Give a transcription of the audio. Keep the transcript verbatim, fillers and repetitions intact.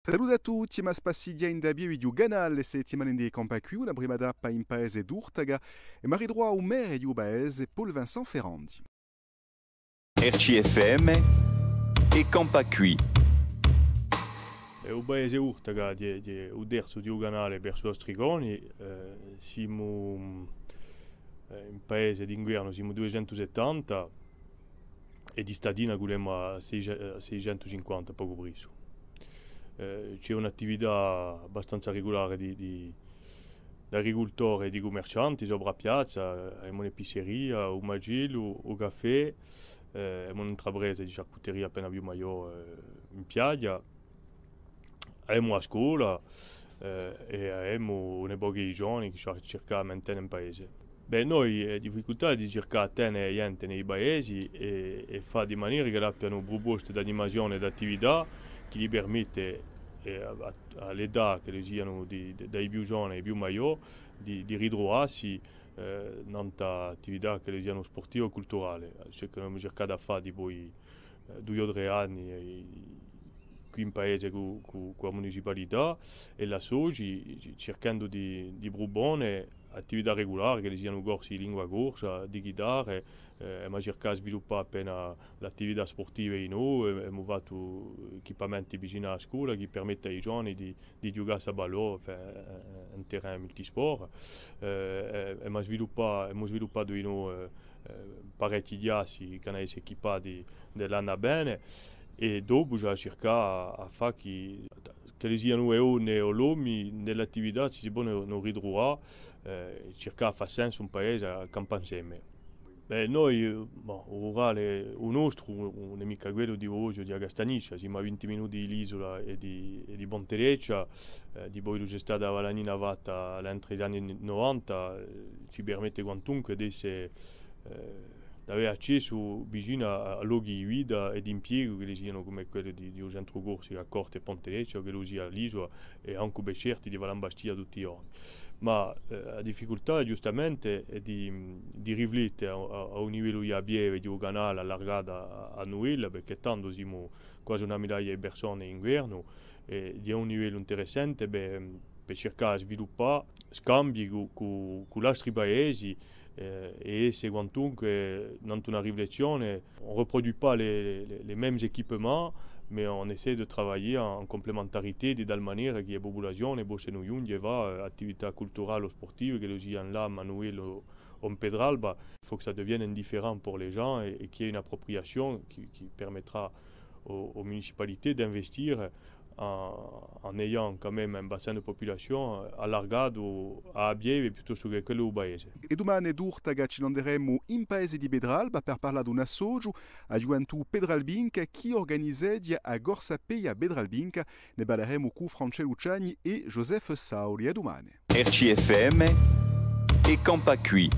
Salute à tutti, emu à spassighjà in a pieve di u Canale, settimana di È campà quì, una prima tappa in paese d'Urtaca, è emu à ritruvà u merre di u paese, Paul-Vincent Ferrandi. R C F M, È campà quì. Hè u paese Urtaca, hè, hè u terzu di u Canale versu Astriconi, eh, simu, eh, in paese d'inguernu simu duiecentusettanta, è di statina culemu à sei, à seicentucinquanta, pocu pressu. Eh, ci hè un'attività abbastanza regulare di, di, d'agricultori è di cummercianti sopra à piazza, eh, avemu un'epiceria, un macellu, un caffè, eh, avemu un'intrapresa di charcuteria appena più maiò, eh, in piaghja. Avemu a scola, eh, è avemu un pocu di ghjovani chì ci circà à mantene in paese. Bè, noi, eh, difficultà di circà à tene ghjente in i paesi è, è fà di manera ch'elli appianu pruposte d'animazione è d'attività chì li permette, eh, à, à, à l'età ch'elli sianu di, di, da i più ghjovani à i più maiò, di, di ritruvassi, eh, nant'à attività ch'elle sianu spurtive o culturale. Ciò chì emu circatu à fà dipoi, eh, dui o trè anni, eh, quì in paese cù, cù, cù a municipalità è l'associ, ci-, circhendu di, di prupone attività regulare, ch'elle sianu corsi di lingua corsa, di ghitarra, eh, emu circatu à sviluppà appena l'attività spurtiva in u, è, è emu fattu equipamenti vicinu à a scola chì permette à i ghjovani di, di ghjucà à ballò, enfin, un, un terrain multisport. Eh, è, è emu sviluppà-, emu sviluppatu dinò, eh, eh, parechji chjassi chì anu à esse equipati di l'annu à vene, è dopu ci hè à circà à, à fà chì, ch'elle sianu e donne o l'omi, in l'attività, si si ponu ritruvà, eh, circà à fà sensu in paese, à campà inseme. Bè, noi, eh, bon, u rurale, u nostru, ùn hè micca quellu di Bosio, di a Castagniccia, simu à vinti minuti di l'isula è di, è di Ponte Leccia, eh, dipoi ci hè stata a Valanina fatta à l'entrée di l'anni novanta, eh, ci permette quantunque d'esse, eh, d'avè accessu vicinu à, à lochi di vita è d'impiegu ch'elli sianu cum'è quelli di, di u centru Corsica, à Corti è Ponte Leccia, o ch'ellu sia l'isula, è ancu per certi di fà l'ambastia tutti i ghjorni. Ma, eh, a difficultà, ghjustamente, hè di, di riflette à, à, à un livellu di a pieve, di u canale allargatu à, à Nuvella, perchè tandu simu quasi una migliaia di persone in inguernu, è hè un livellu interessante per, per circà di sviluppà scambii cù, cù, cù l'altri paesi, eh, è esse quantunque, nant'à una riflessione, on reproduit pas les, les, les mêmes équipements, mais on essaie de travailler en complémentarité, di tal manera chì e pupulazione possanu ghjunghje à fà, eh, attività culturale o spurtive, ch'ellu sia in Lama, à Nuvella o, o in Petralba. Il faut que ça devienne indifférent pour les gens et, et qu'il y ait une appropriation qui, qui permettra aux, aux municipalités d'investir en, en ayant quand même un bassin de population, euh, allargatu à a pieve piuttostu chè quellu di u paese. È dumane d'Urtaca ci n'anderemu in paese di Petralba per parlà d'un associu, a Ghjuventù Petralbinca, chì urganizeghja a Corsa à Pedi Petralbinca. Ne parleremu cù Francescu Luciani è Joseph Sauli. À dumane. R C F M, È campà quì.